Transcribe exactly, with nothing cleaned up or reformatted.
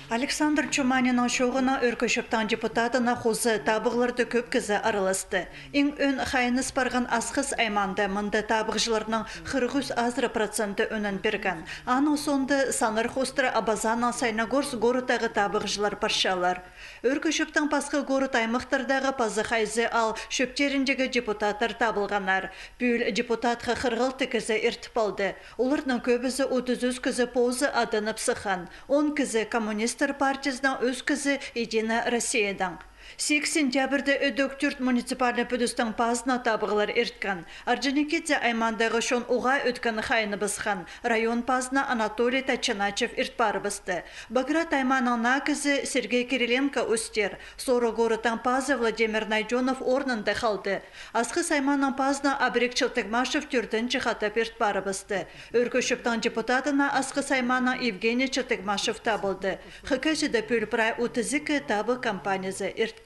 Александр Чуманиның чооғынаң Ӧӧркі Чӧптің депутатына хоза табығларда кӧп кізі араласты. Иң ӧӧн хайыныс парған Асхыс аймаанда. Мында табығҷыларның хырых ӱс азыра проценті ӧӧнін пирген. Аның соонда саннар хоостыра Абазаннаң Саяногорск городтағы табығҷылар парчалар. Ӧӧркі Чӧптің пасха город-аймахтардағы паза хайзы аал чӧптеріндегі депутаттар табылғаннар. Пӱӱл депутатха хырых алты кізі иртіп алды. Оларның кӧбізі, отыс ӱс кізі, позы аданып сыххан. Он кізі Коммунистер партиязынаң, ӱс кізі Единая Россиядаң. Сигіс сентябрьде ідӧк тӧрт муниципальный пӱдістің пазына табығлар ирткен. Орджоникидзе аймаандағы чон уғаа ӧткін хайыныбысхан. Район пазына Анатолий Тачаначев ирт парыбысты. Баграт аймааның наа кізі Сергей Кириленко ӧстер. Сора городтың пазы Владимир Найдёнов орнында халды. Асхыс аймааның пазына Абрек Чылтыгмашев тӧртінҷі хатап ирт парыбысты. Ӧӧркі Чӧптің депутатына Асхыс аймааның Евгений Чылтыгмашев табылды. Хакасияда пӱӱл прай отыс ікі табығ кампаниязы ирткен.